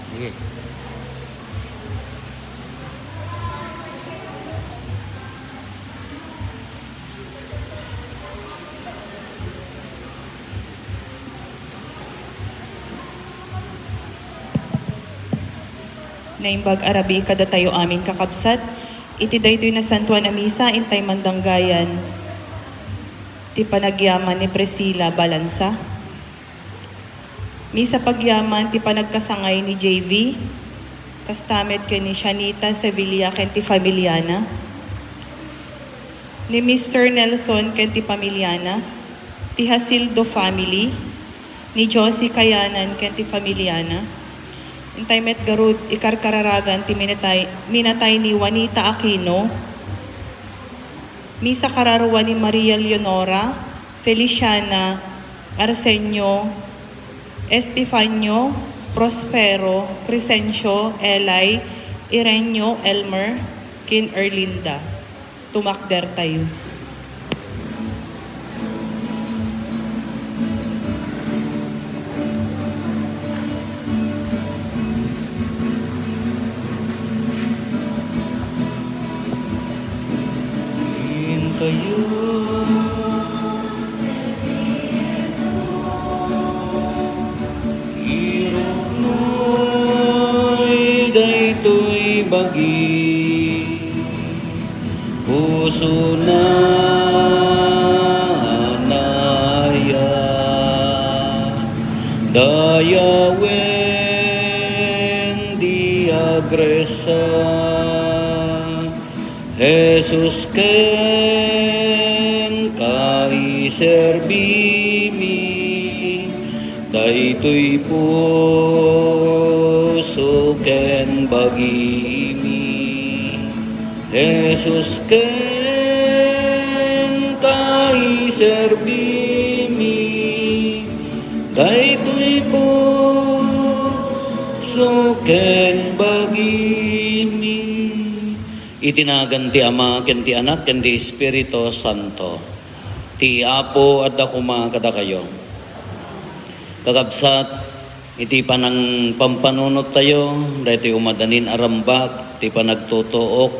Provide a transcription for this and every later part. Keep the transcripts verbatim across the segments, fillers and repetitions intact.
Sige. Naimbag a rabii kadatayo amin, kakabsat, iti daytoy nasantoan a misa, intay mandanggayan ti panagyaman ni Priscilla Balanza. Misa pagyaman ti panagkasangay ni J V, kasta met ken ni Shanita Sevilla ken ti familiana, ni Mister Nelson ken ti familiana, ti Hasildo family, ni Josie Kayanan ken ti familiana. Intay met garud ikarkararagan ti minatay, minatay ni Juanita Aquino. Misa kararua ni Maria Leonora, Feliciana, Arsenio, Epifanio, Prospero, Crescencio, Eli, Irenio, Elmer, ken Erlinda. Tumakdertayo. Inkayo, iruknoy daytoy bagi, pusona a naayat, dayawen di agresa. Jesus, kenka iserbimi, daytoy puso ken bagimi. Jesus, kenka iserbimi, daytoy puso ken bagimi. Iti nagan ti Ama, ken ti Anak, ken ti Espiritu Santo. Ti Apo adda koma kadakayo. Kakabsat, iti panangpampanunottayo, daytoy umadanin a rambak ti panagtutuok,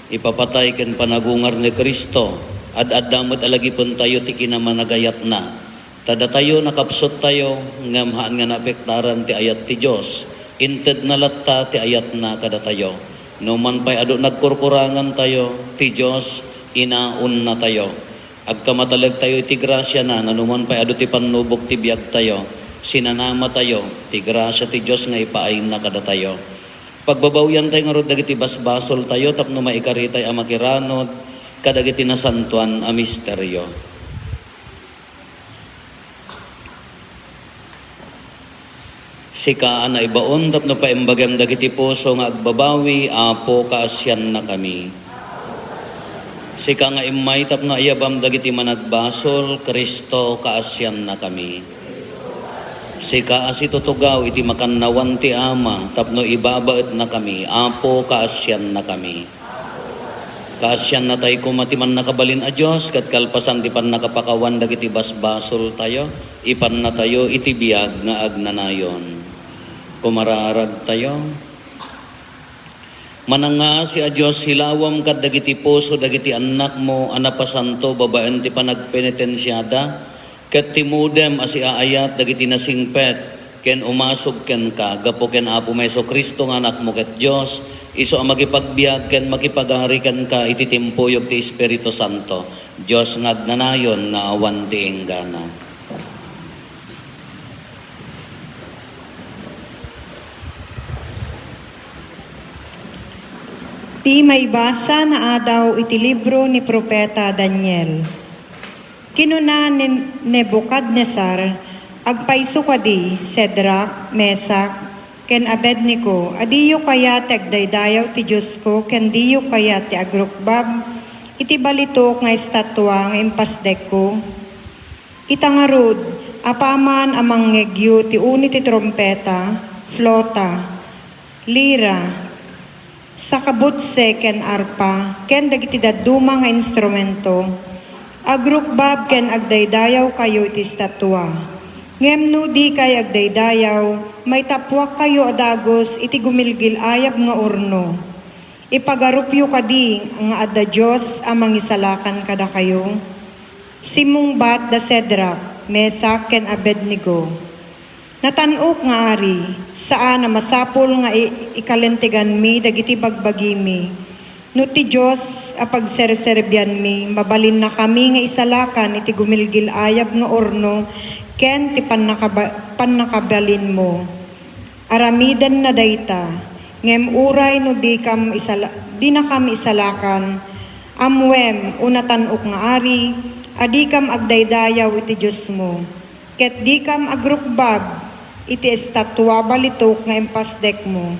ipapatay ken panagungar ni Cristo, ad-adda met a lagipentayo ti kinamanagayatna. Ta datayo, nakapsuttayo, ngem haan nga naapektaran ti ayat ti Dios. Intedna latta ti ayatna kadatayo. No man pay adu nagkurkurangantayo, ti Dios inaonnatayo. Agkamatalegtayo iti grasiana nga no man pay adu ti pannubok ti biagtayo, sinanamatayo ti grasia ti Dios nga ipaayna kadatayo. Pagbabawiantayo ngarud dagiti basbasoltayo tapno maikaritay a makiranud kadagiti nasantoan a misterio. Sika a naibaon tapno paimbagem dagiti puso nga agbabawi, Apo, kaasiannakami. Sika nga immay tapno ayabam dagiti managbasol, Cristo, kaasiannakami. Sika a situtugaw iti makannawan ti Ama tapno ibabaetnakami, Apo, kaasiannakami. Kaasiannatay koma ti Mannakabalin a Dios ket kalpasan ti pannakapakawan dagiti basbasoltayo, ipannatayo iti biag nga agnanayon. Kumararagtayo. Manangngaasi a Dios, silawam kadagiti puso dagiti annakmo a napasanto babaen ti panagpenitensiada, ket timudem a siaayat dagiti nasingpet ken umasog kenka gapu ken Apomi Jesu-Cristo nga Anakmo ket Dios, isu a makipagbiag ken makipagari kenka iti timpuyog ti Espiritu Santo, Dios nga agnanayon nga awan ti inggana. Ti maibasa naadaw iti libro ni Profeta Daniel. Kinuna ni Nebucadnezzar, "Agpayso kadi, Cedrac, Mesac, ken Abednego, a diyo kayat ti agdaydayaw ti Diosko ken diyo kayat ti agrukbab iti balitok nga estatua nga impasdekko? Ita ngarud, apaman a mangngegyo ti uni ti trumpeta, flota, lira, sakabutse ken arpa, ken dagiti dadduma nga instrumento, agrukbab ken agdaydayawkayo iti estatua. Ngem no dikay agdaydayaw, maitappuakkayo a dagus iti gumilgil-ayab nga urno. Ipagarupyo kadi nga adda Dios a mangisalakan kadakayo? Simmungbat da Cedrak, Mesak, ken Abednego, "Natan-ok nga ari, saan a masapul nga i-, ikalinteganmi dagiti bagbagimi. No ti Dios a pagserserbianmi, mabalinnakami nga isalakan iti gumilgil-ayab nga urno ken ti pannakaba-, pannakabalinmo. Aramidenna dayta, ngem uray no dikam isala-, dinakam isalakan, ammoem, o natan-ok nga ari, a dikam agdaydayaw iti Diosmo, ket dikam agrukbab iti estatua balitok nga impasdekmo.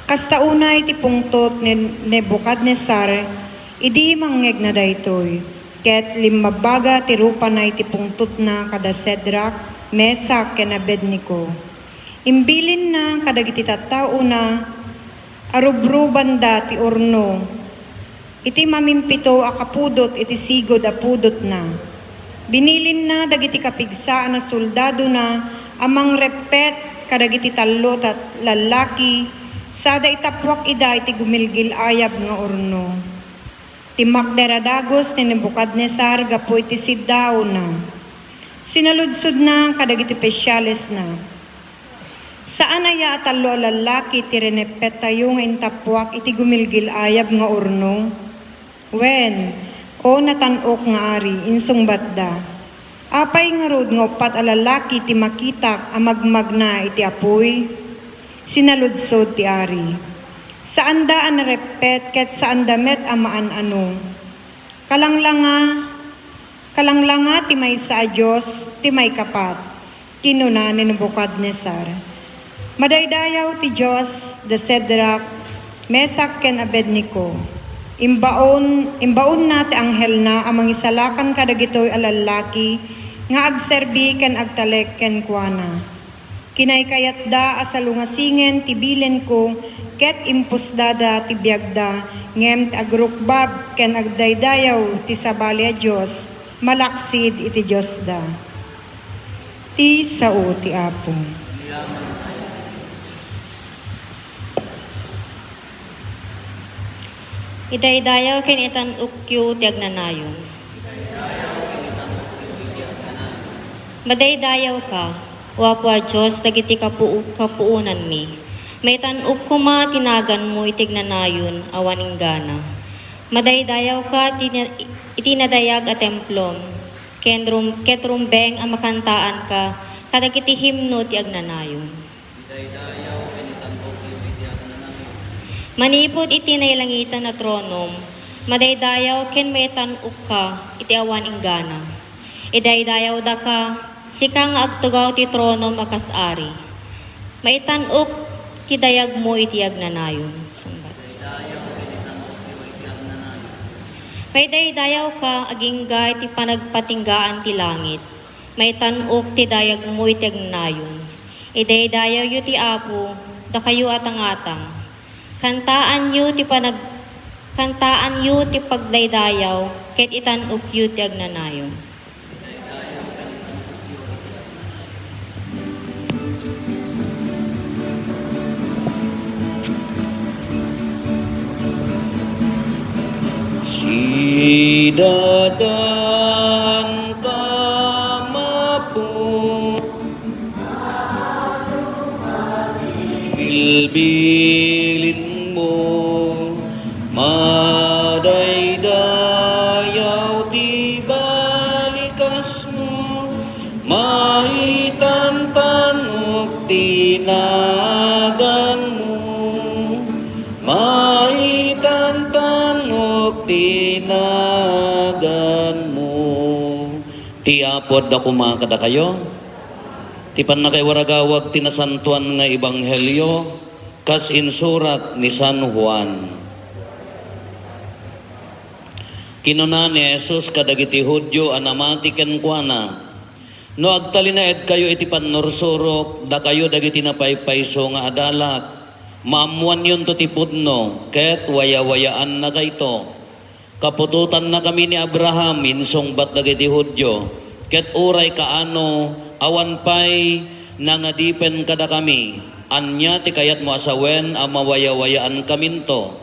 Kasta unay ti pungtot ni Nebukadnesar idi mangngegna daytoy, ket limmabbaga ti rupana iti pungtotna kada Cedrak, Mesak, ken Abednego. Imbilinna kadagiti tattaona a rubrubanda ti urno iti mamimpito a kapudot iti sigud a pudotna. Binilinna dagiti kapigsaan a soldadona a mangreppet kadagiti tallo ta lallaki sada itappuak ida iti gumilgil-ayab nga urno. Timmakder a dagus ni Nebukadnesar gapu iti siddaawna. Sinaludsodna kadagiti opisyalesna, "Saan aya a tallo a lallaki ti rinepettayo nga intappuak iti gumilgil-ayab nga urno? Wen, o natan-ok nga ari," insungbatda. "Apay ngarud nga uppat a lallaki ti makitak a magmagna iti apuy?" Sinaludsod ti ari, "Saanda a nareppet ket saanda met a maan-ano. Kalanglanga, kalanglanga ti maysa a Dios ti maikapat," kinuna ni Nebukadnesar. "Madaydayaw ti Dios da Cedrak, Mesak, ken Abednego. Imbaon, imbaonna ti anghelna a mangisalakan kadagitoy a lallaki nga agserbi ken agtalek kenkuana. Kinaykayatda a salungasingen ti bilinko ket impusdada ti biagda, ngem ti agrukbab ken agdaydayaw ti sabali a Dios malaksid iti Diosda." Ti sao ti Apo. Idaydayaw ken itan-okyo ti agnanayon. Madaydayawka, O Apo a Dios, dagiti kapu-, kapuonanmi. Maitan-ok koma ti naganmo iti agnanayon awan inggana. Madaydayawka ti na-, iti nadayag a templom, ken rum-, ket rumbeng a makantaanka kadagiti himno ti agnanayon. Manipud iti nailangitan a tronom, madaydayaw ken maitan-okka iti awan inggana. Idaydayawdaka, sika nga agtugaw ti tronom a kas ari. Maitan-ok ti dayagmo iti agnanayon. Sungbat. Maidaydayawka agingga iti panagpatinggaan ti langit. Maitan-ok ti dayagmo iti agnanayon. Idaydayawyo ti Apo, dakayo a tangatang. Kantaanyo ti panag-, kantaanyo ti pagdaydayaw, ket itan-okyo ti agnanayon. Sidadan ka mapu-, bilbilinmo, madaydayaw ti balikasmo, maitantanok ti naganmo, maitantanok ti naganmo. Ti Apo adda koma kadakayo. Ti pannakaiwaragawag ti nasantoan nga ebanghelio kas insurat ni San Juan. Kinuna ni Jesus kadagiti Judio a namati kenkuana, "No agtalinaedkayo iti pannursurok, dakayo dagiti napaypayso nga adalak, maammoanyonto ti pudno, ket wayawayaannakayto. Kaputotannakami ni Abraham," insungbat dagiti Judio, "ket uray kaano, Awan pay nangadipen kadakami. Ania ti kayatmo a sawen a mawayawayaan kaminto?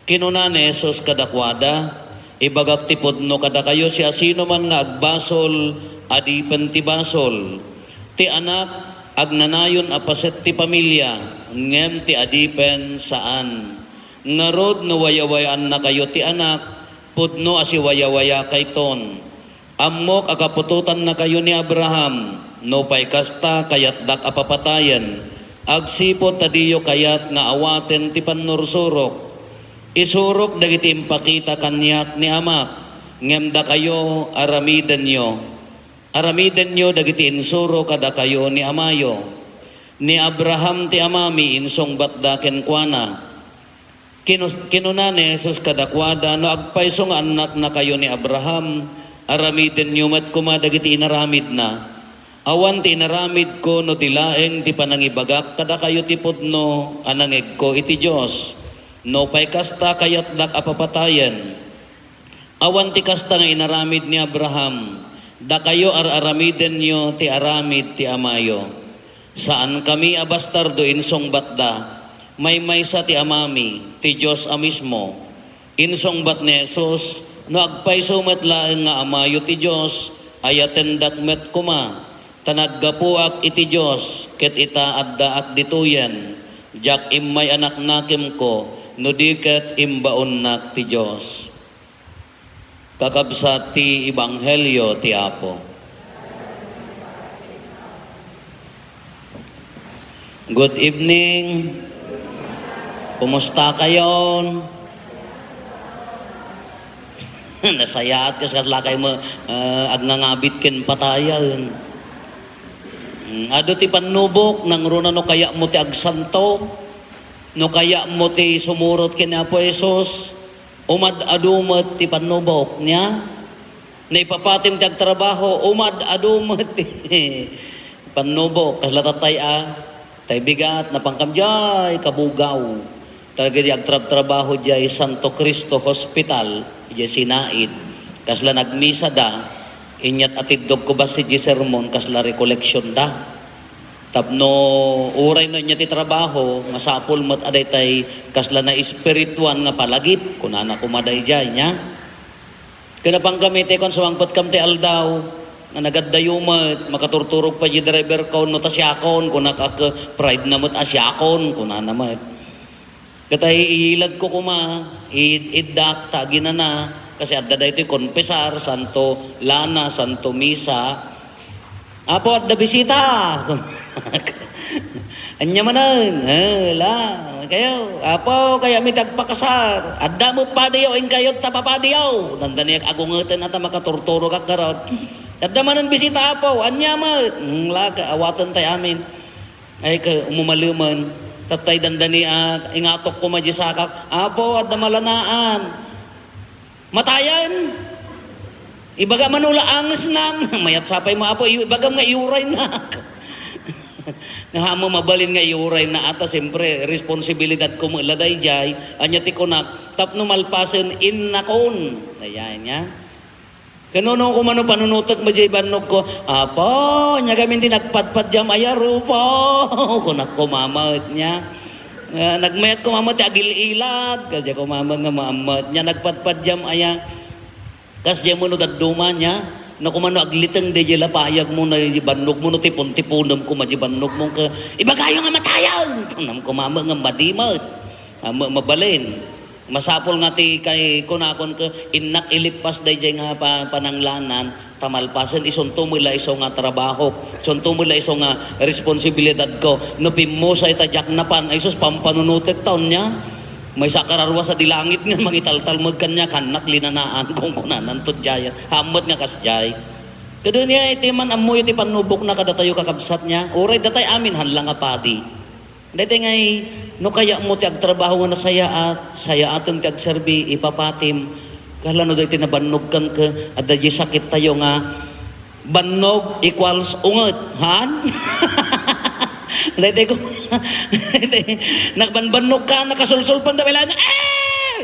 Kinuna ni Jesus kadakuada, "Ibagak ti pudno kadakayo, siasinoman nga agbasol, adipen ti basol. Ti anak, agnanayon a paset ti pamilia, ngem ti adipen, saan. Ngarud, no wayawayaannakayo ti anak, pudno a siwayawayakayton. Ammok a kaputotannakayo ni Abraham. Nupay kasta, kayatdak a papatayen, agsipud ta diyo kayat nga awaten ti pannursurok. Isurok dagiti impakita kaniak ni Amak, ngem dakayo, aramidenyo. Aramidenyo dagiti insuro kadakayo ni amayo. Ni Abraham ti amami," insungbatda kenkuana. Kinus-, kinuna ni Jesus kadakuada, "No agpayso nga annaknakayo ni Abraham, aramidenyo met koma dagiti inaramidna. Awan ti inaramidko no di laeng ti panangibagak kadakayo ti pudno a nangegko iti Dios. Nupay kasta, kayatdak a papatayen. Awan ti kasta nga inaramid ni Abraham. Dakayo, ar-aramidenyo ti aramid ti amayo." "Saankami a bastardo," insungbatda. "Maymaysa ti amami, ti Dios a mismo." Insungbat ni Jesus, "No agpayso met laeng nga amayo ti Dios, ayatendak met koma, ta naggapuak iti Dios, ket ita, addaak ditoyen. Diak immay a naknakemko, no di ket imbaonnak ti Dios." Kakabsat ti Ebanghelio ti Apo. Good evening. Kumusta kayon? Nasayaat kas-, kaslakay mo, ah, agngangabit ken patayen. Mm, adu ti pannubok, nangruna no kayatmo ti agsanto, no kayatmo ti sumurot ken Apo Jesus. Umad-adu met ti pannubok niya. Naipapatim ti agtrabaho, umad-adu met ti pannubok. Kasla tatay a, tay bigat, napankam jay kabugaw. Talaga di agtrabtrabaho jay Santo Cristo Hospital, jay Sinaid. Kasla nagmisada, inyat atiddog ko bassit jay sermon, kasla recollection da. Tapno uray no ania ti trabaho, masapul met a daytay kasla naespirituan nga palagip, kunana koma daydiay, nia? Ken napankami ti kuan, sumangpetkam ti aldaw, nga nagaddayo met, makaturturog pay di driver ko, no ta siakon, kunak a, ke-, pride na met a siakon, kunana met. Ket ay iyiladko koma, id-, iddak ta aginana, kasi adda daytoy konfesar, Santo Lana, Santo Misa. "Apo, adda bisita." "Ania manen?" "Eh, la, kayo. Apo, kayatmi ti agpakasar." "Adda met padiyo, inkayo ta papadiyo." Dandaniak agungeten a ta makaturturogak garud. "Adda manen bisita, Apo. Ania met?" "Hmm, la, ka-, awaten tay amin." Ay, ka-, umumalemen. Tatay dandani, ah, ingatok koma di sakak. "Apo, adda malanaan." "Matayen? Ibaga man no la angesnan." "Mayat sapay mo, Apo, iyu-, ibagam nga iuraynak." Nga haan mo mabalin nga iurayna, ata, siyempre, responsibilidad ko met la daydiay. Ania ti kunak, tapno malpasen, innakon. Daydiay, nia? Ken no, no, koma no panunotek met jay bannogko, "Apo, ania gamin ti nagpadpadiam aya, Rufo?" Kunak koma met, nia. Ah, nagmayat koma met ti agil-ilad, kasdiay koma met nga maammet, nia, "Nagpadpadiam aya?" Kasdiay met no dadduma, nia. No koma no agliteng daydiay la payagmo, na, di bannogmo, no tipon-tiponem koma di bannogmo, ket, "Ibagayo nga matayen!" Kunam koma met nga madi met. Ah, ma-, mabalin. Masapul nga ti kay kunakon ket innak ilippas daydiay nga pa-, pananglanan, ta malpasen, isunto met la isu nga trabahok, isunto met la isu nga responsibilidadko. No pimmusay ta diak napan, ay sus, pampanunotek ta, nia. Maysa a kararua sadi langit nga mangitaltalmed kaniak, annak linanaan, kunkunananto diay. Ammet nga kasdiay. Kadenia iti man ammoyo ti pannubokna kadatayo, kakabsat, nia. Uray datay amin, haan la nga padi. Daytoy ngay, no kayatmo ti agtrabaho nga nasayaat, sayaatem ti agserbi, ipapatim. Kasla no daytoy nabannogkan ket adda diay sakittayo nga bannog equals unget, haan? Daytoy ko, daytoy, nagbanbannogka, nakasulsulpanda, kailangan, eh!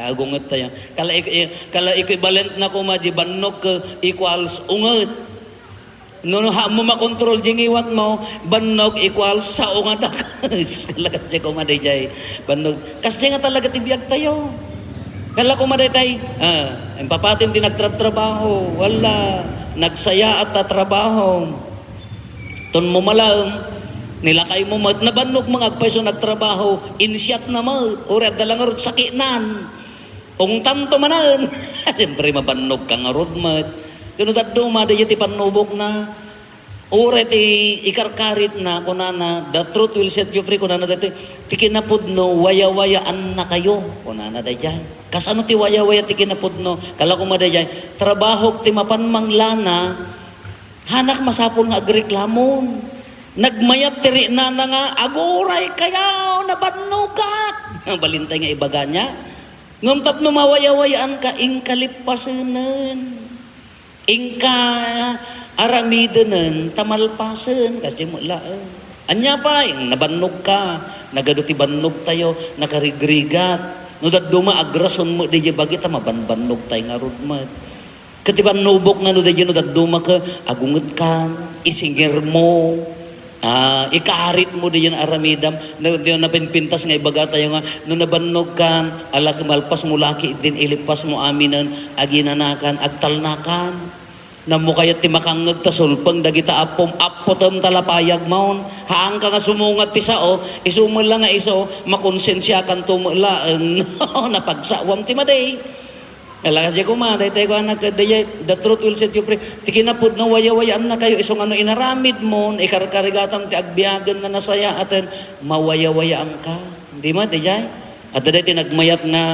Agunget tayo. Kala, kala equivalent na koma di bannog ket equals unget. No, no, haanmo makontrol diay ngiwatmo, bannog equals sao nga dakes. Kalakas diay koma daydiay. Bannog. Kasdiay nga talaga ti biagtayo. Kala koma daytay, ah, impapatim ti nagtrabtrabaho. Wala. Nagsayaat ta trabaho. Ton mo malaem, nilakaymo met, nabannog nga agpayso nagtrabaho, insiatna met, uray adda la ngarud sakitnan. Ungtamto manen. Siyempre, mabannogka ngarud met. Ket no dadduma, daydiay ti pannubokna. Uray ti ikarkaritna, kunana, "The truth will set you free," kunana daytoy. "Ti kinapudno, wayawayaannakayo," kunana daydiay. Kasano ti wayawaya ti kinapudno? Kala koma daydiay, trabahok ti mapan manglana, hanak masapul nga agreklamon. Nagmayat ti riknana nga, "Aguray kayo, nabannogak." Balintay nga ibaga niya. Ngem tapno mawayawayaanka, inka lippasenen. Inka aramidenen ta malpasen, kasdiay met laeng. Ania pay, nabannogka, nagadu ti bannogtayo, nakarigrigat. No dadduma, agrason met daydiay bagi ta mabanbannogtay ngarud met. Ket ti pannubokna no daydiay no dadduma ket agungetkan, isingirmo, ah, ikaritmo daydiay aramidam. No, daydiay napinpintas nga ibagatayo nga, no nabannogkan, ala ket malpasmo la ket din ilippasmo aminen, aginanakan, agtalnakan. Nammo kayat ti makangngeg ta sulpeng dagita appom, appotem ta lapayagmon. Haanka nga sumungat ti sao, isu met la nga isu, makonsensiakanto met laeng. Napagsaoam ti madi. Ala, kasdiay koma, daytoy ko anak, daydiay, "The truth will set you free." Ti kinapudno, wayawayaannakayo, isu nga no inaramidmon, ikarkarigatam ti agbiagen nga nasayaaten, mawayawayaanka. Di met, daydiay? Adda daytoy nagmayat nga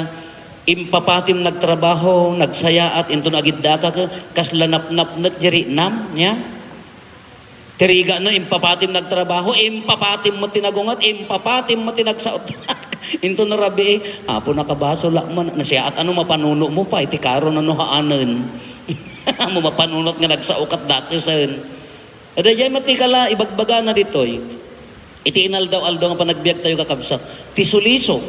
impapatim nagtrabaho, nagsayaat, inton agiddaka, ke-, kasla napnapnek di riknam, nia? Ti rigat no, impapatim nagtrabaho, impapatim met ti nagunget, impapatim met ti nagsaotak. Inton no rabii, "Apo, nakabasol la man, nasayaat, ano mapanuno mo pay, ti karon ano haanen?" Ammom mapanunot nga nagsao ket dakesen. Daydiay met ti kala ibagbagana ditoy. Iti inaldaw-aldaw nga panagbiagtayo, kakabsat, ti sulisog,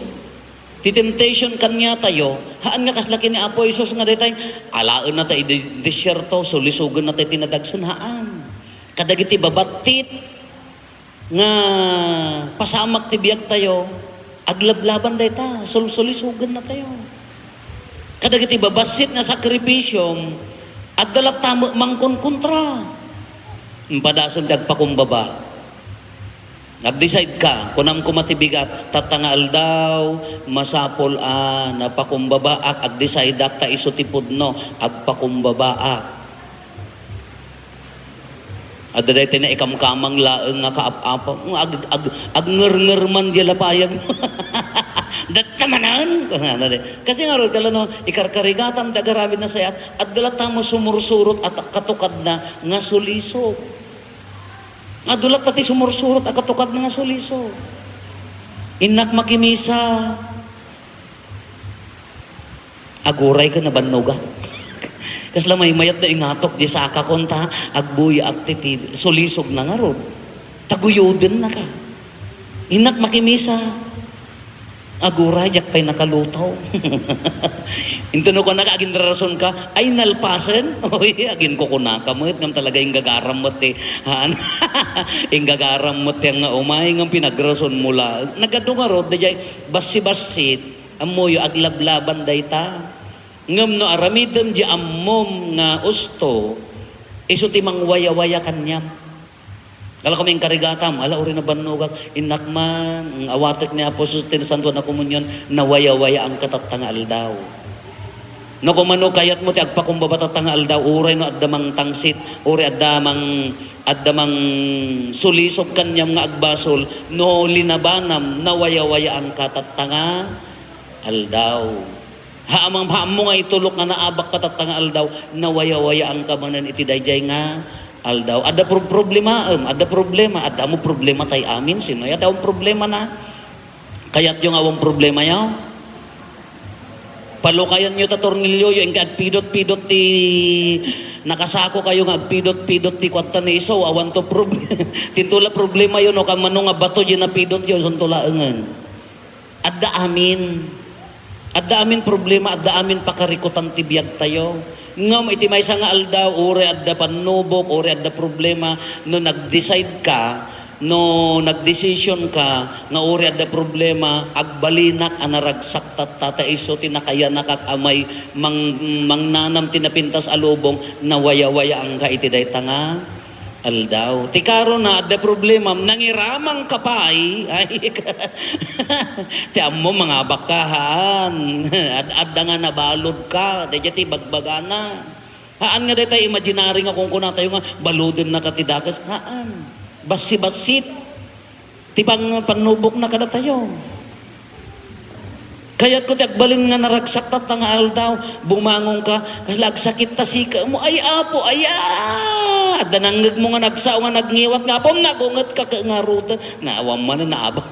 ti temptation kaniatayo, haan nga kasla ken ni Apo Jesus nga daytay, alaennata idi desierto, sulisogennata iti nadagsen, haan. Kadagiti babattit nga pasamak ti biagtayo, aglablaban dayta, sulsulisogennatayo. Kadagiti babassit nga sakripisio, adda latta met mangkonkontra. Impadasen ti agpakumbaba. Nag-decide ka, kunam koma ti bigat, tatta nga aldaw, masapul a napakumbabaak, ag-decideak ta isu ti pudno, agpakumbabaak. Adda daytoy naikamkamang laeng nga kaap-apa, nga ag-, ag-, agngernger man di lapayag. Datta manen? Kunana di. Kasi ngarud, kala no, ikarkarigatam ti agaramid nasayaat, adda latta mo sumursurot a katukadna nga sulisog. Adda latta ti sumursurot a katukadna nga sulisog. Innak makimisa. Aguray ket nabannogak. Kasla maymayat no ingatok di sakakon ta, agbuyaak ti, ti sulisogna ngarud. Taguyodennaka. Innak makimisa. Aguray, diak pay nakaluto. Inton no kunaka, aginrarasonka, "Ay, nalpasen?" Oy, aginkukunaka met, ngem talaga inggagaram met ti, haan. Inggagaram met ti nga umay, ngem pinagrasonmo la. Nagadu ngarud, daydiay, bassibassit, ammoyo, aglablaban dayta. Ngem no aramidem di ammom nga usto, isu ti mangwayawaya kaniam. Ala, kami inkarigatam, ala, uray nabannogak, innak man, awatek ni Apo Jesus ti Nasantoan a Komunion, nawayawayaanka tatta nga aldaw. No kumano kayatmo ti agpakumbaba tatta nga aldaw, uray no adda mangtangsit, uray adda mang-, adda mangsulisog kaniam nga agbasol, no linabanam, nawayawayaanka tatta nga aldaw. Haamam-, haammo nga itulok nga naabakka tatta nga aldaw, nawayawayaanka manen iti daydiay nga aldaw. Adda pro-, problemaem, adda problema, adda mo problematayo amin, sino aya ti awan problemana? Kayatyo nga awan problemayo? Palukayanyo ta tornilyoyo, inka agpidot-pidot ti, nakasakokayo nga agpidot-pidot ti kuarta ni isu, awanto prob-, tinto la problemayo, no, kammano nga bato di napidotyo, isunto laengen. Adda amin. Adda amin problema, adda amin pakarikutan ti biagtayo. Ngem iti maysa nga aldaw, uray adda pannubok, uray adda problema, no nag-decide ka, no nagdesisyon ka nga uray adda problema, agbalinak a naragsak tatta, ta isu ti nakayanakak a may mang-, mangnanam ti napintas a lubong, nawayawayaanka iti dayta nga aldaw. Ti karona, adda problemam, nangiramang ka pay. Ay, ti ammo, mangabak ka, haan. Ad-, adda nga nabalud ka, daydiay ti bagbagana. Haan nga dayta imaginary nga kunkunatayo nga baludennaka ti dakes. Haan. Bassi-bassit. Ti pang-, pannubokna kadatayo. Kayatko ti agbalin nga naragsak tatta nga aldaw, bumangon ka, "Ala, agsakit ta sika mo, ay Apo, aya!" Adda nangngegmo nga nagsao nga nagngiwat nga, "Apom, nagunget ka," ket ngarud, naawan manen, naabak,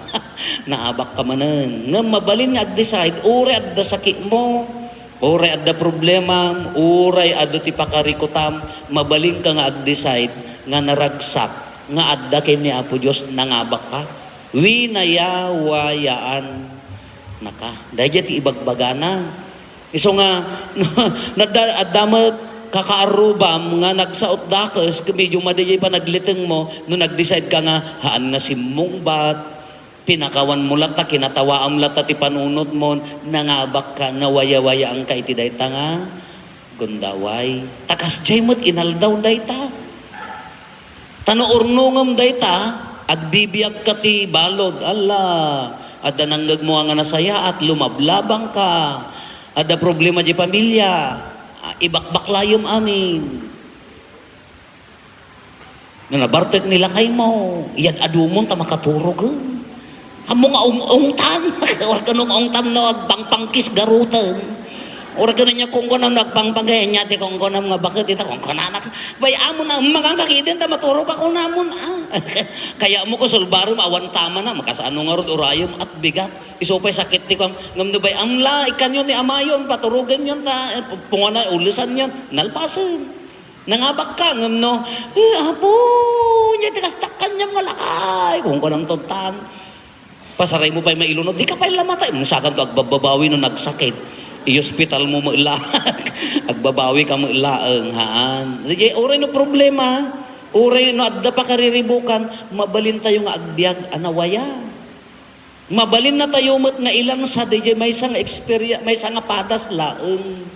naabak ka manen. Ngem mabalin nga ag-decide, uray adda sakitmo, uray adda problemam, uray adu ti pakarikutam, mabalin ka nga ag-decide nga naragsak nga adda ken ni Apo Dios, nangabak ka. Winayawayaan naka. Daydiay ti ibagbagana. Isu nga, no, nadda-, adda met kakaarrubam nga nagsaot dakes, ket medyo madi diay panaglitengmo, no nag-decide ka nga, haan nga simmungbat, pinakawanmo latta, kinatawaam latta ti panunotmo, nangabak ka, nawayawayaanka iti dayta nga gundaway. Ta kasdiay met inaldaw dayta. Ta no urnongem dayta, agbibiag ka ti balud. Ala, adda nangngegmo nga nasayaat, lumablabang ka. Adda problema di pamilya, ah, ibakbaklayem amin. No nabartek ni lakaymo, iyad-adumon ta makaturogen. Ammo nga ung-, ungtan. Uray ket no ungtan no agpangpangkis garuten. Uray ket no nia kunkunam no agpangpang, kaya nia ti kunkunam nga baket ita, kunkunana, "Bay-am mo na, maganka kiden ta maturog ako namon, ah." Kayatmo ko sulbarem, awan tamana, makasano ngarud urayem at bigat. Isu pay sakit ti kuam, ngem no bay-am la, ikkanyo ni amayon, paturogenyon ta, eh, pu-, pungana, ulesanyon, nalpasen. Nangabak ka, ngem no, "Eh, Apo, nia ti kastakkan niam nga lakay," kunkunam tungtan. Pasaraymo pay mailunod, dika pay la matay. Masakanto agbabbabawi no nagsakit. Iospitalmo met laeng. Agbabawi ka met laeng, haan. Daydiay, uray no problema, uray no adda pakariribukan, mabalintayo nga agbiag a nawayan. Mabalinnatayo met nga ilansa daydiay maysa nga eksperia-, maysa nga padas laeng.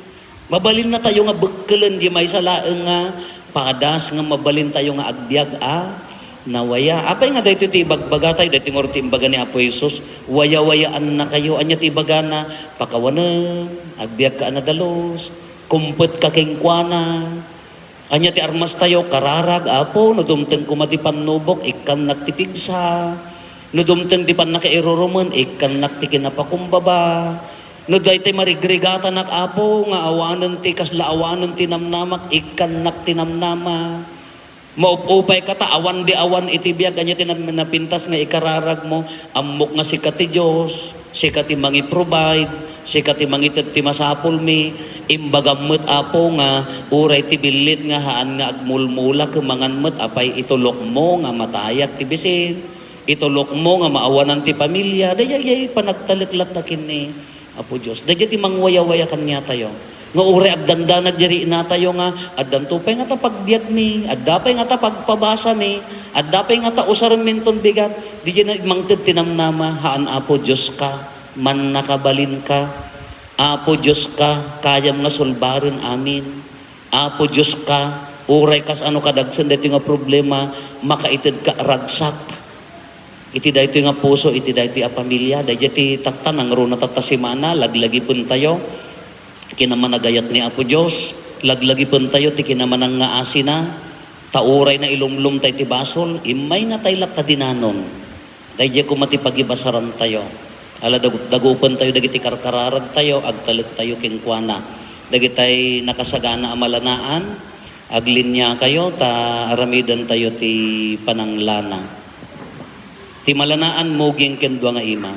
Mabalinnatayo nga bekkelen diay maysa laeng nga padas nga mabalintayo nga agbiag a nawaya. Apay nga daytoy ti ibagbagatayo, daytoy ngarud ti imbaga ni Apo Jesus, "Wayawayaannakayo." Ania ti ibagana? Pakawanem, agbiagka a nadalus, kumpetka kenkuana. Ania ti armastayo? Kararag, Apo, no dumteng koma ti pannubok, ikkannak ti pigsa. No dumteng ti pannakairurumen, ikkannak ti kinapakumbaba. No daytoy marigrigatanak, Apo, nga awanen ti kasla awanen ti namnamak, ikkannak ti namnama. Maup-upay ka ta awan di awan iti biag, ania ti nam-, napintas nga ikararagmo? Ammok nga sika ti Dios, sika ti mangi-provide, sika ti mangited ti masapulmi. Imbagam met, Apo, nga uray ti billit nga haan nga agmulmula, kemangan met apay itulokmo nga matayak ti bisin, itulokmo nga maawanan ti pamilya. Daydiay panagtalek latta ken ni Apo Dios. Daydiay ti mangwayawaya kaniatayo. Nga uray agdandanag diay riknatayo nga, "Addanto pay ngata pagbiagmi, adda pay ngata pagpabasami, adda pay ngata usarem inton bigat." Daydiay mangted ti namnama, haan, Apo Dios ka, mannakabalin ka. Apo Dios ka, kayam nga sulbaren amin. Apo Dios ka, uray kasano kadagsen daytoy nga problema, makaited ka a ragsak. Iti daytoy nga puso, iti daytoy a pamilya, daydiay ti tatta, nangruna tatta semana, laglagipentayo ti kinamanagayat ni Apo Dios, laglagipentayo ti kinamanangngaasina, ta uray nailumlomtay ti basol, immaynatay latta dinanon. Daydiay koma ti pagibasarantayo. Ala, dagu-, dagupentayo dagiti karkararagtayo, agtalektayo kenkuana. Dagitay nakasagana a malanaan, agliniakayo ta aramidentayo ti pananglana. Ti malanaan, muging ken dua nga ima.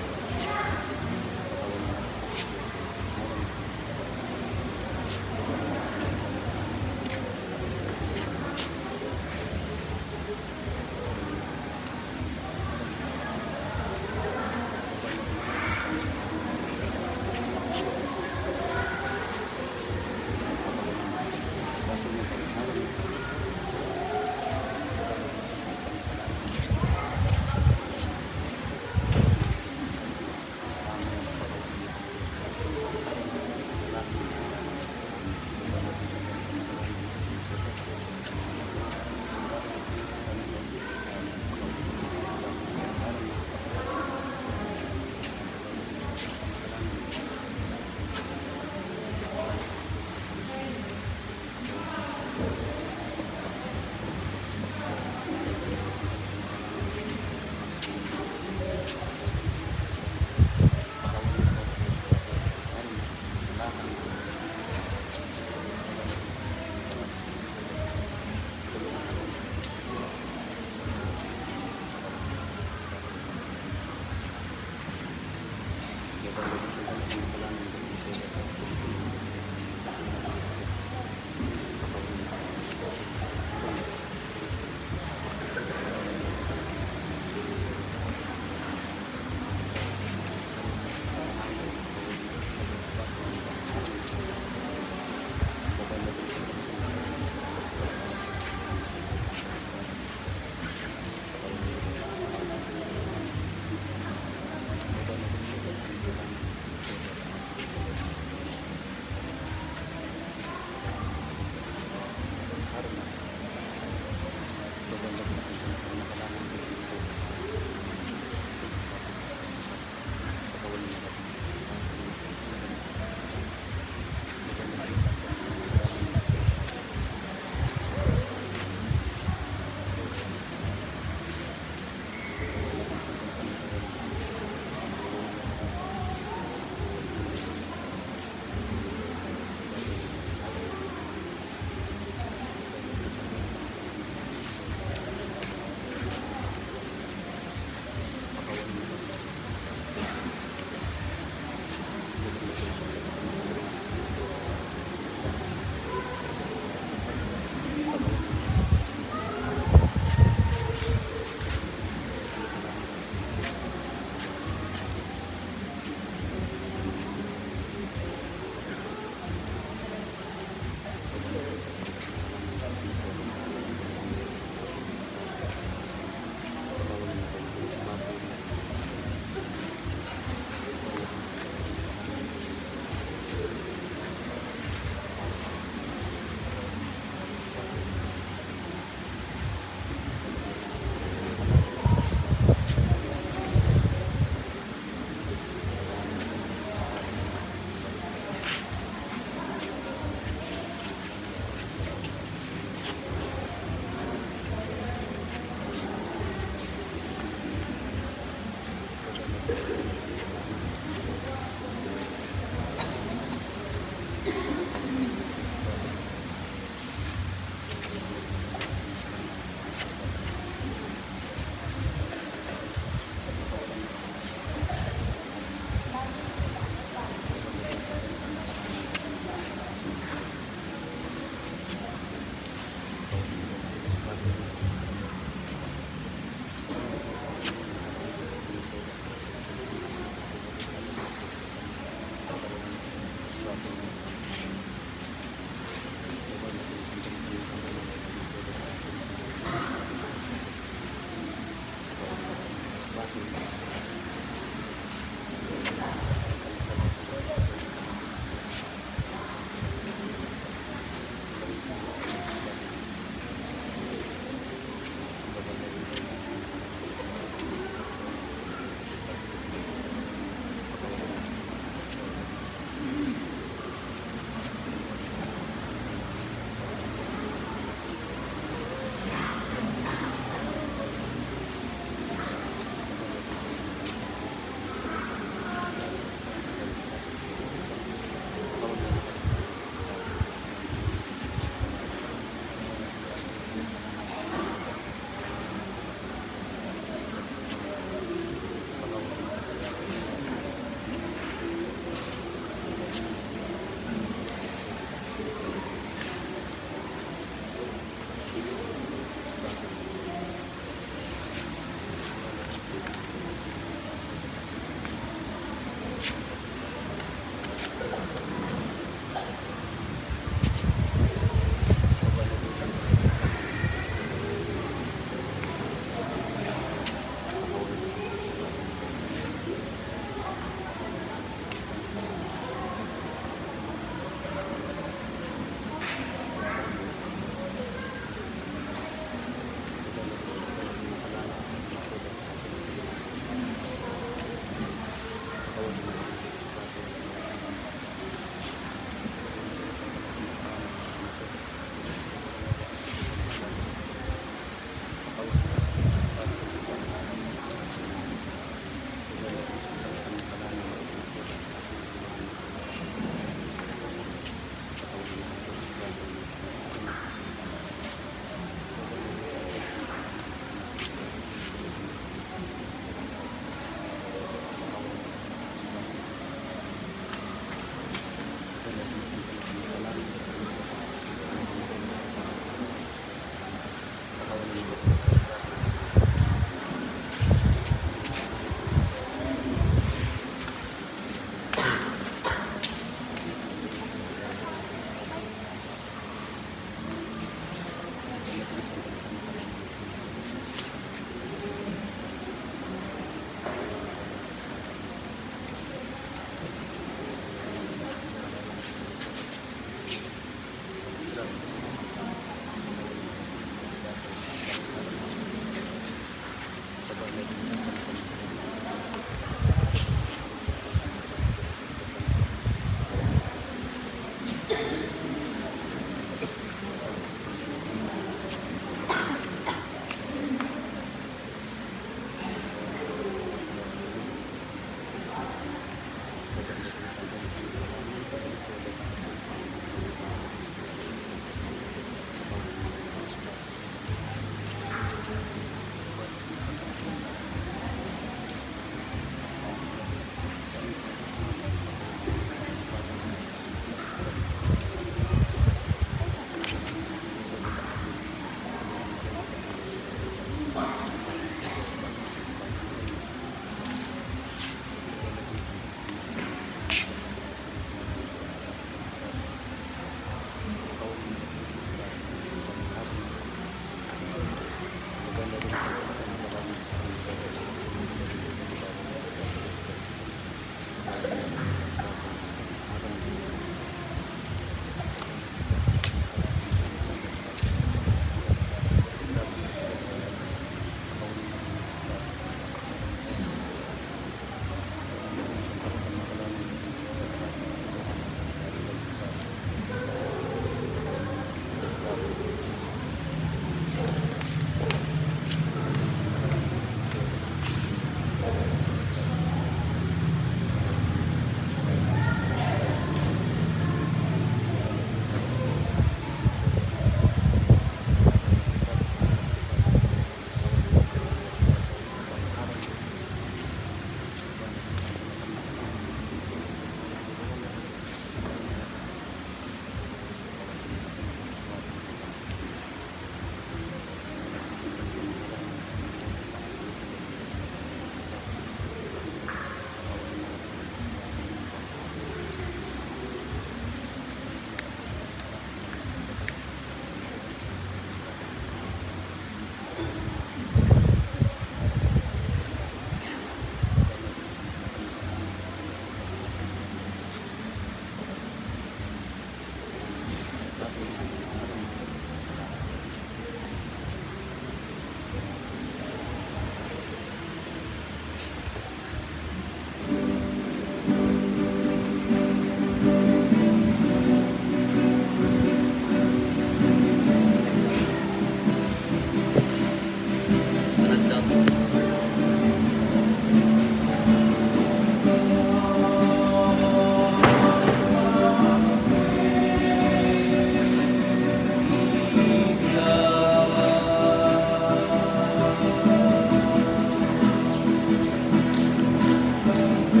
Ni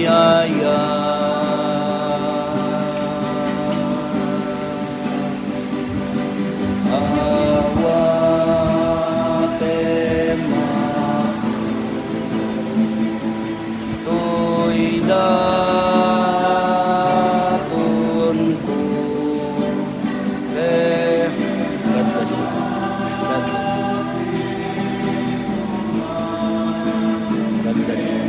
aya awatem toy datonko. Eh, God bless you. God bless you. God bless you.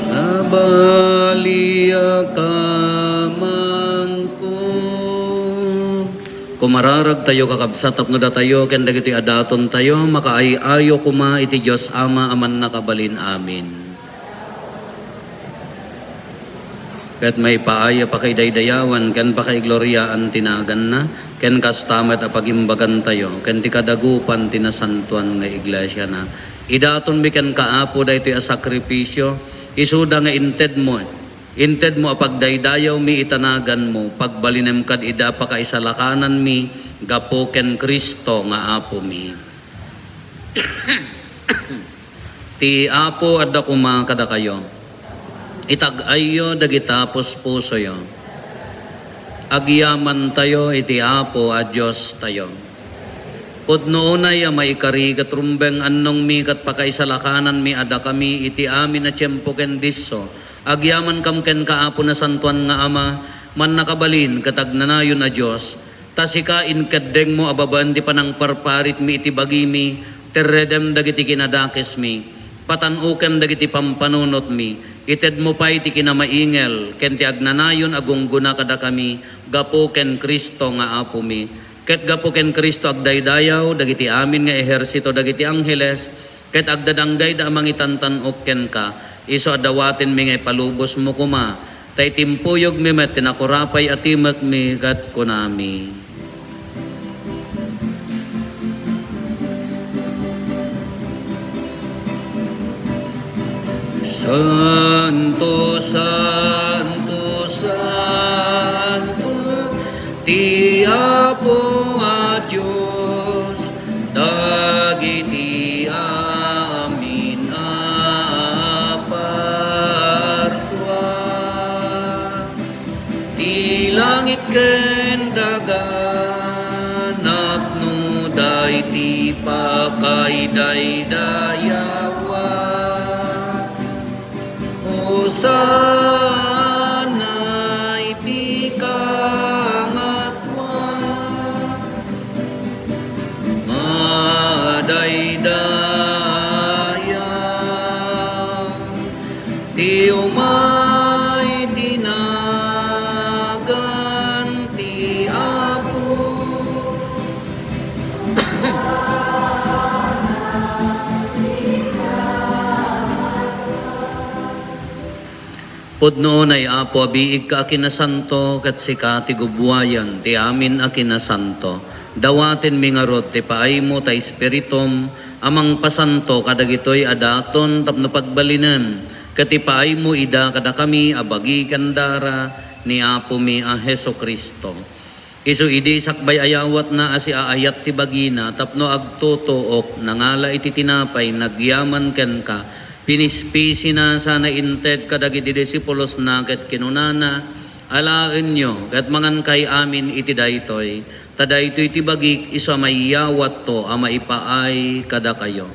Sabali a kamangko. Kumararagtayo, kakabsat, tapno datayo ken dagiti adatontayo makaay-ayo koma iti Dios Ama a Mannakabalin. Amen. Ket maipaay a pakaidaydayawan ken pakaigloriaan ti naganna, ken kasta met a pagimbagantayo ken ti kadagupan ti nasantoan nga iglesiana. Idatonmi kenka, Apo, daytoy a sakrifisio, isuda nga intedmo, intedmo a pagdaydayawmi ita naganmo, pagbalinem kad ida a pakaisalakananmi gapu ken Cristo nga Apomi. Ti Apo adda koma kadakayo. Itag-ayyo dagita puspusoyo. Agyamantayo iti Apo a Diostayo. Pudno unay a maikari ket rumbeng annongmi ket pakaisalakananmi a dakami iti amin a tiempo ken disso. Agyamankam kenka, Apo, Nasantoan nga Ama, Mannakabalin ket Agnanayon a Dios. Ta sika, inkeddengmo a babaen ti panangparparitmi iti bagimi, terredem dagiti kinadakesmi, patan-okem dagiti pampanunotmi, itedmo pay ti kinamaingel ken ti agnanayon a gunggona kadakami gapu ken Cristo nga Apomi. Ket gapu ken Cristo, agdaydayaw dagiti amin nga ehersito dagiti angheles, ket agdadanggayda a mangitantan-ok kenka, isu a dawatenmi nga ipalubosmo koma, ta itimpuyogmi met ti nakurapay a timekmi ket kunami, "Santo, santo, santo, ti Apo a Dios, dagiti amin a parsua, ti langit ken daga, napnoda iti pakaidaydayawan. Hosanna iti kangatoan. Madaydayaw ti umay ti nagan ti Apo." Pudno unay, Apo, a biigka a kinasanto, ket sika ti gubbuayan ti amin a kinasanto. Dawatenmi ngarud ti paaymo ta Espiritum a mangpasanto kadagitoy a daton tapno pagbalinem ket ipaaymo ida kadakami a bagi ken dara ni Apomi a Jesu-Cristo. Isu idi sakbay a yawatna a siaayat ti bagina tapno agtutuok, nangala iti tinapay, nagyaman kenka, pinispisina sana inted kadagiti disipulosna ket kinunana, "Alaenyo ket mangankay amin iti daytoy, ta daytoy ti bagik isu a maiyawatto a maipaay kadakayo."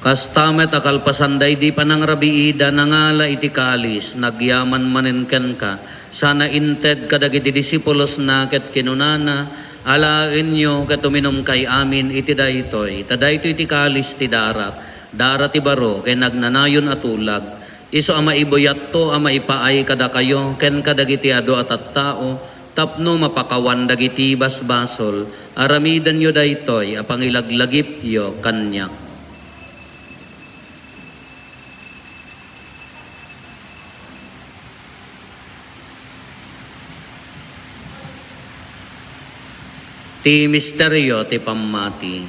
Kasta met a kalpasan daydi panangrabiida, nangala iti kalis, nagyaman manen kenka, sana inted kadagiti disipulosna ket kinunana, "Alaenyo ket uminumkay amin iti daytoy, ta daytoy ti kalis ti darak, dara ti baro ken agnanayon a tulag, isu a maibuyatto a maipaay kadakayo ken kadagiti adu a tattao, tapno mapakawan dagiti basbasol. Aramidenyo daytoy a pangilaglagipyo kaniak." Ti misterio ti pammati.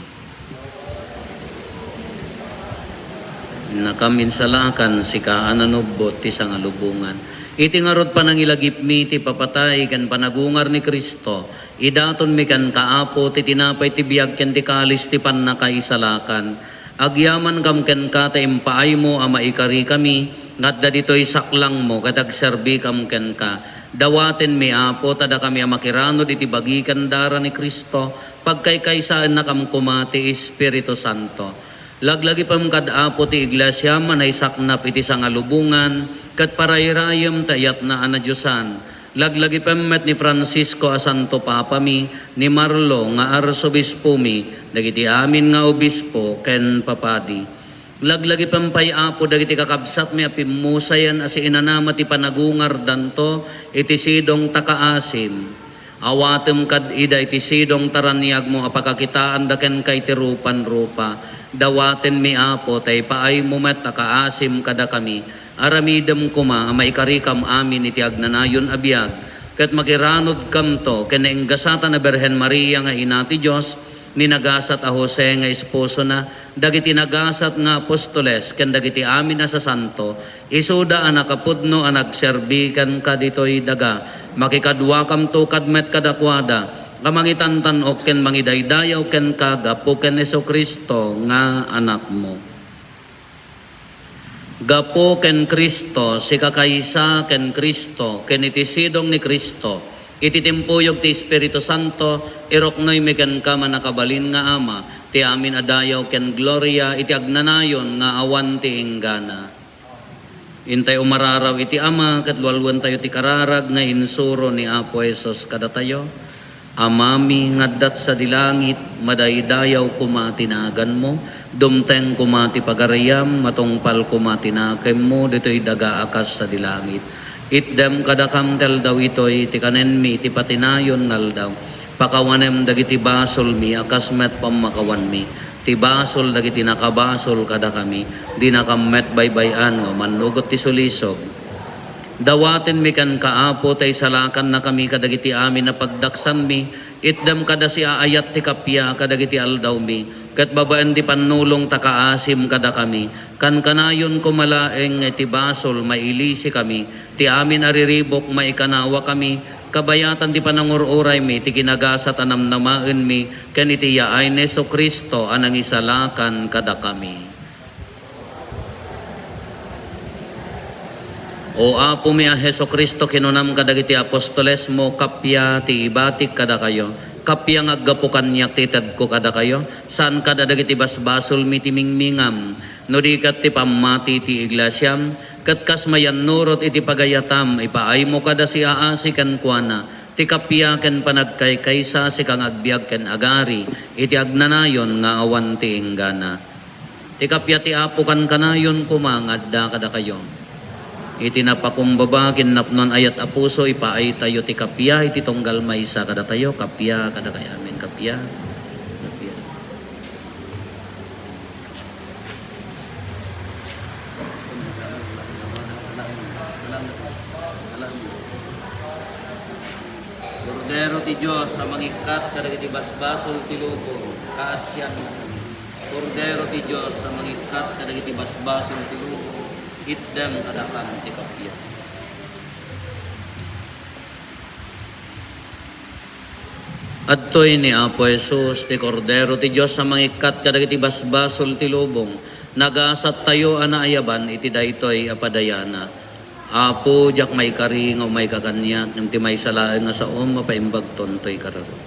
Innakam insalakan, sika a nanubbot ti sangalubongan. Iti ngarud panangilagipmi ti papatay ken panagungar ni Cristo, idatonmi kenka, Apo, ti tinapay ti biag ken ti kalis ti pannakaisalakan. Agyamankam kenka ta impaaymo a maikarikami nga adda ditoy saklangmo ket agserbikam kenka. Dawatenmi, Apo, ta dakami a makiranud iti bagi ken dara ni Cristo, pagkaykaysaennakam koma ti Espiritu Santo. Laglagipem kad, Apo, ti Iglesiam a naisaknap iti sangalubongan ket parayrayem ta iyatna a nadiosan. Laglagipem met ni Francisco a Santo Papami, ni Marlo nga Arsobispomi, dagiti amin nga obispo ken papadi. Laglagipem pay, Apo, dagiti kakabsatmi a pimmusayen a siinanama ti panagungardanto iti sidong ta kaasim. Awatem kad ida iti sidong ta raniagmo a pakakitaanda kenka iti rupan-rupa. Dawatenmi, Apo, ta ipaaymo met a kaasim kadakami. Aramidem koma a maikarikam amin iti agnanayon a biag, ket makiranudkamto ken nainggasatan a Birhen Maria nga Ina ti Dios, ni nagasat a Jose nga esposona, dagiti nagasat nga apostoles, ken dagiti amin a sasanto, isuda a nakapudno a nagserbi kenka ditoy daga. Makikaduakamto kad met kadakuada, a mangitantan-ok ken mangidaydayaw kenka gapu ken Jesu-Cristo nga Anakmo. Gapu ken Cristo, sikakaysa ken Cristo, ken iti sidong ni Cristo, iti timpuyog ti Espiritu Santo, iruknoymi kenka, mannakabalin nga Ama, ti amin a dayaw ken gloria iti agnanayon nga awan ti inggana. Intay umararaw iti Ama, ket lualuentayo ti kararag nga insuro ni Apo Jesus kadatayo. Amami nga adda sadi langit, madaydayaw koma ti naganmo, dumteng koma ti pagariam, matungpal koma ti nakemmo ditoy daga a kas sadi langit. Itdem kadakam ti aldaw itoy ti kanenmi iti patinayon nga aldaw. Pakawanem dagiti basolmi a kas met pammakawanmi ti basol dagiti nakabasol kadakami. Dinakam met baybay-an nga umannugot ti sulisog. Dawatenmi kenka, Apo, ta isalakannakami kadagiti amin a pagdaksanmi. Itdem kada siaayat ti kappia kadagiti aldawmi, ket babaen ti pannulong ta kaasim kadakami. Kankanayon koma laeng nga iti basol mailisikami ti amin a riribuk, maikanawakami, kabayatan ti panangur-uraymi ti kinagasat a namnamaenmi ken iti yaay ni Jesu-Cristo a nangisalakan kadakami. O Apomi a Jesu-Cristo, kinunam kadagiti apostolesmo, kappia ti ibatik kadakayo, kappia nga aggapu kaniak ti itedko kadakayo, saan kad a dagiti basbasolmi ti mingmingam, no di ket ti pammati ti iglesiam, ket kas mayannurot iti pagayatam, ipaaymo kada siaasi kenkuana, ti kappia ken panagkaykaysa, sika nga agbiag ken agari iti agnanayon nga awan ti inggana. Ti kappia ti Apo kankanayon koma nga adda kadakayo. Iti napakumbaba ken napnoan ayat a puso, ipaaytayo ti kappia iti tunggal maysa kadatayo, kappia kadakayo amin, kappia. Kappia. Kordero ti Dios a mangikkat kadagiti basbasol ti lubong, kaasian. Kordero ti Dios a mangikkat kadagiti basbasol ti lubong, itdem kadakam ti kappia. Adtoy ni Apo Jesus, ti Kordero ti Dios a mangikkat kadagiti basbasol ti lubong. Nagasattayo a naayaban iti daytoy a padayana. Apo, diak maikari nga umayka kaniak, ngem ti maysa laeng a saom, mapaimbagton toy kararag.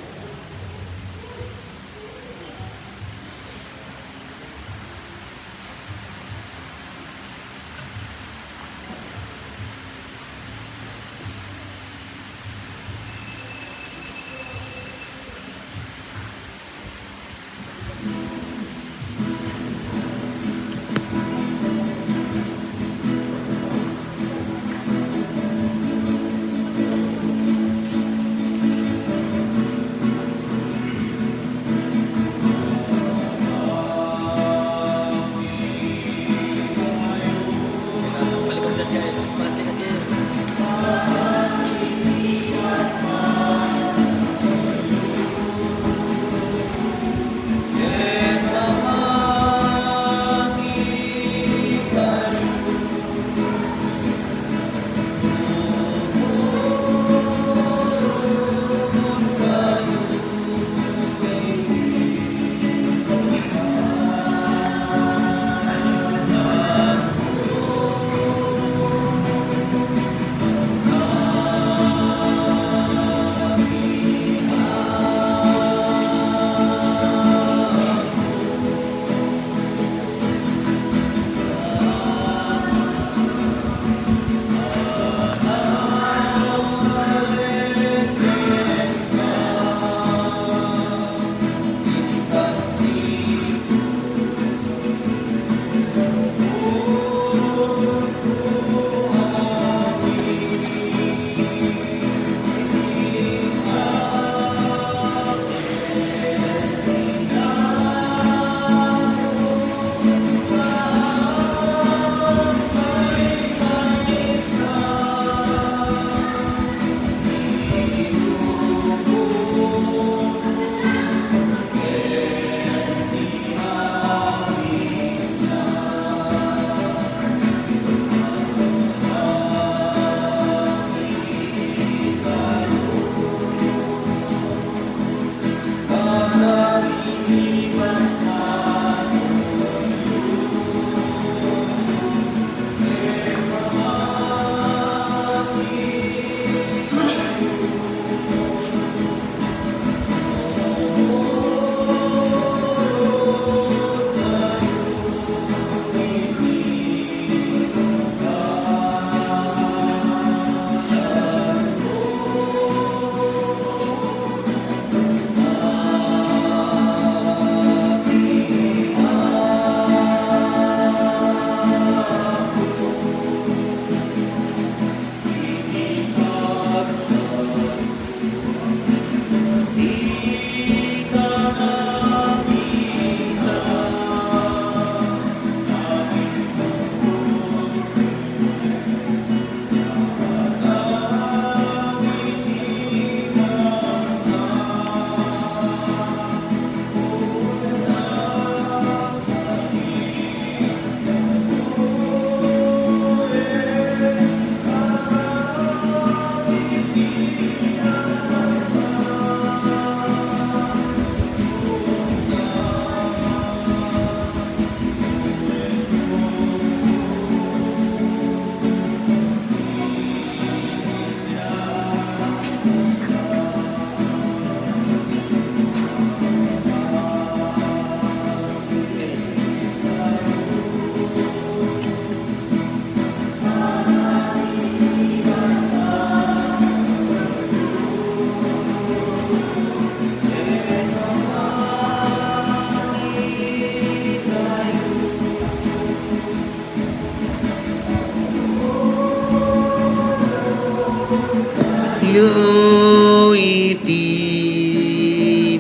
iti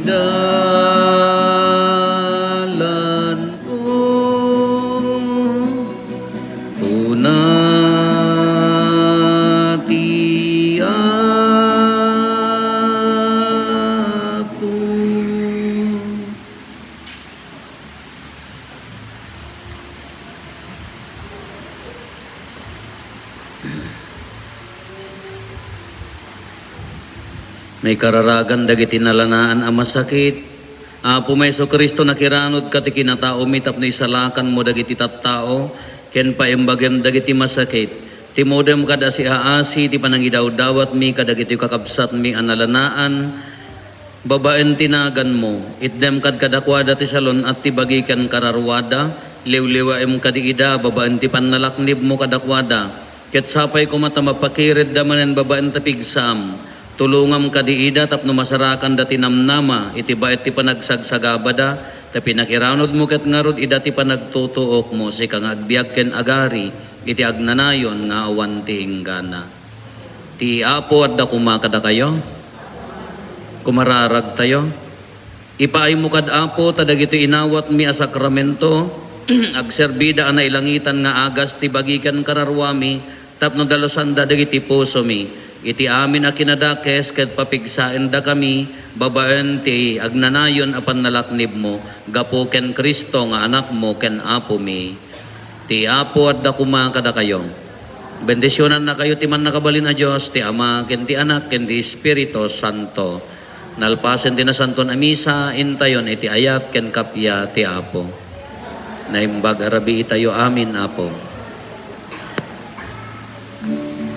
dalanko, kuna ti Apo. Maikararagan dagiti nalanaan a masakit, Apo mi Jesu-Cristo, nakiranudka ti kinataomi tapno isalakanmo dagiti tattao, ken paimbagem dagiti masakit. Timudem kad asiaasi ti panangidawdawatmi kadagiti kakabsatmi a nalanaan, babaen ti naganmo. Itdem kad kadakuada ti salun-at ti bagi ken kararuada, liwliwaem kadi ida babaen ti pannalaknibmo kadakuada. Ket sapay koma ta mapakiredda manen babaen ta pigsaam. Tulongam kadi ida tapno masarakanda ti namnama iti baet ti panagsagsagabada, ta pinakiranudmo ket ngarud ida ti panagtutuokmo, sika nga agbiag ken agari iti agnanayon nga awan ti inggana. Ti Apo adda koma kadakayo. Kumararagtayo. Ipaaymo kad Apo ta dagiti inawatmi a sakramento, agserbida a nailangitan nga agas ti bagi ken kararuami, tapno dalusanda dagiti pusomi. Iti amin a kinadakes ket papigsaendakami babaen ti agnanayon a pannalaknibmo, gapu ken Cristo nga Anakmo ken Apomi. Ti Apo adda koma kadakayo. Bendisionannakayo ti Mannakabalin a Dios, ti Ama, ken ti Anak, ken ti Espiritu Santo. Nalpasen ti Nasanton a Misa, intayon iti ayat ken kappia ti Apo. Naimbag a rabiitayo amin, Apo.